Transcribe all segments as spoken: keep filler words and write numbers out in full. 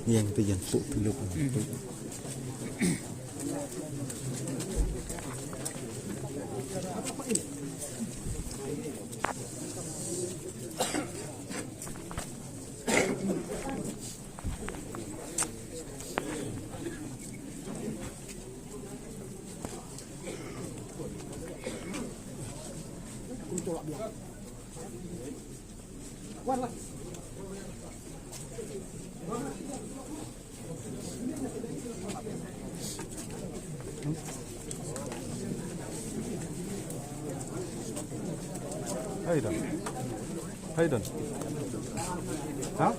Yang tu yang tu tu. Hayden. Hayden. Huh?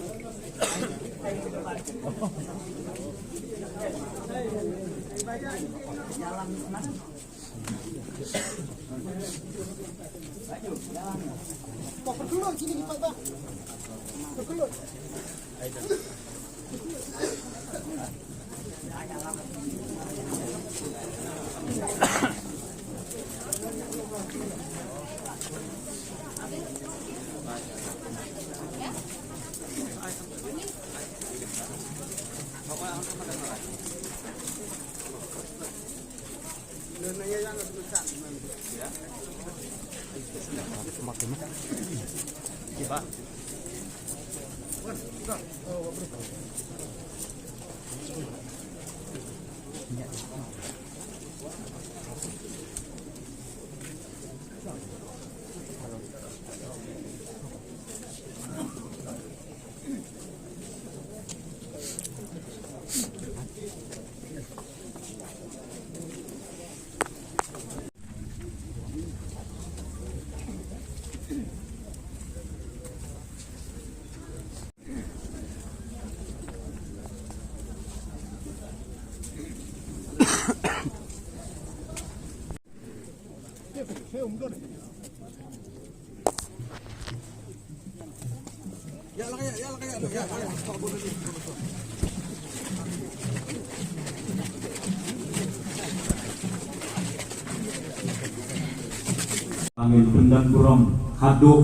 Ngin pyndon burom haduh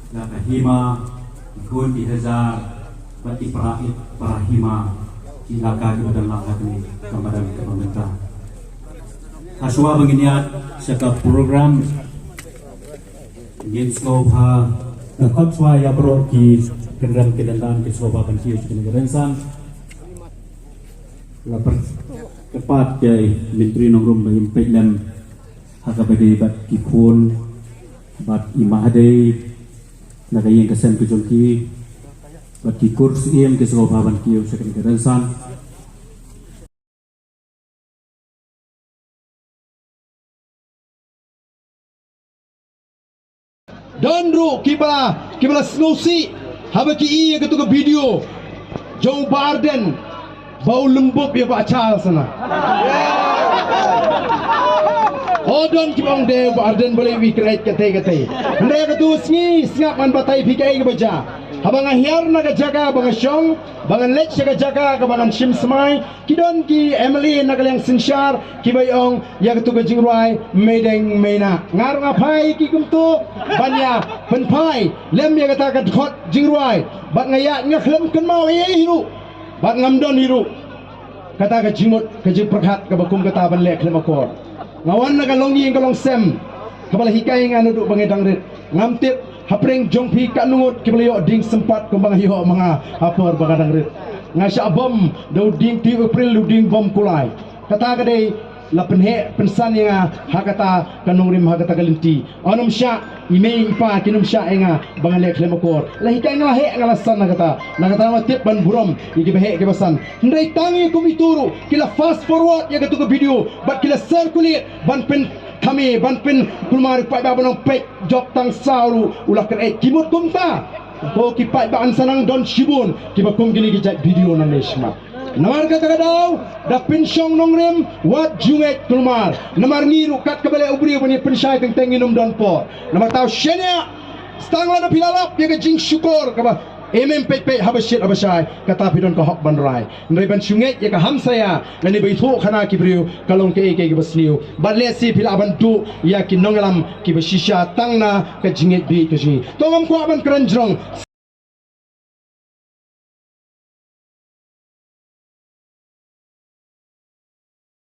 ïa ka hima, ki khun ki hajar bad ki para ïeit para hima ki Laka kiba don lang ha kane ka madan kaba mynta. Hashwa ba ngin ïaid sha ka program, ngin sngewbha, eh, khot shwa ïa baroh ki kynrem ki dang ki sngewbha ban kiew sha kane ka rynsan. La pyrkhat ïa i Myntri Nongrum ba ngin peit lem ha kaba dei bad ki khun bad i Mahadei na ka ïing ka sem ka jong ki bad ki kur syiem ki sngewbha ban kiew sha kane ka rynsan. Don ruh kiba, kiba la sngewsih haba ki i ïa katu ka video jong u Bah Ardent ba u lynbub ïa Bah Charles na. O don kiba ong de u Bah Ardent ba la ïohi kret katei katei. Hynrei katu sngi sngap ngan batai phi kaei kaba jia. Haba nga hiar na ka jaka ba nga shong, ba ngan leit sha ka jaka kaba ngan shim smai, ki don ki M L A na ka liang synshar kiba ong ïa katu ka jingrwai Meideng Meina. Nga ruh nga phai ki kumtu ban ïa pynphai lem ïa kata ka dkhot jingrwai. Bad nga ïa nga khlem kynmaw ei ei hi ruh bad ngam don hi ruh kata ka jingmut ka jingpyrkhat kaba kum kata ban leh khlem akor. Nga wan na ka longïing ka longsem kaba la hikai nga naduh ba nga dang rit. Ngam tip hapdeng jong phi katno ngut kiba la ïoh ding sympat kumba nga ïoh ma nga ha por ba nga dang rit. Nga shah bom da u ding tiew April, u ding bom kulai. Kata ka dei la pynheh pynsan ïa nga ha kata ka nongrim, ha kata ka lynti. Ym shah i mei i pa kin ym shah ïa nga ba nga leh khlem akor. La hikai nga la heh, nga la san na kata. Na kata nga tip ban burom ïa kiba heh kiba san. Hynrei tang ïa kum itu ruh ki la fast forward ïa katu ka video bad ki la circulate ban pynthame, ban pynkulmar ïa u paidbah ban ong peit jop tang saw ruh u la kren. Ki mut kumta. Ko ki paidbah, yn sa nang don shibun kiba kum kine ki jait video nangne shakhmat. Namar kata ka daw da pynshong nongrim wat ju ngeit kulmar. Namar ngi ruh kat kaba leh u briew ban ïa pynshai teng teng ngin ym don por. Namar ta u shaniah, tang lada phi la lap ïa ka jingshukor kaba em em peit peit haba shit haba shai, kata phi don ka hok ban rai. Hynrei ban shu ngeit ïa ka hamsaïa lane ba ithuh khana ki briew ka long kaei kaei kaba sniew. Bad lehse phi lah ban duh ïa ki nongïalam kiba shisha tang na ka jingngeit beit ka jong ngi. To ngam kwah ban kren jrong.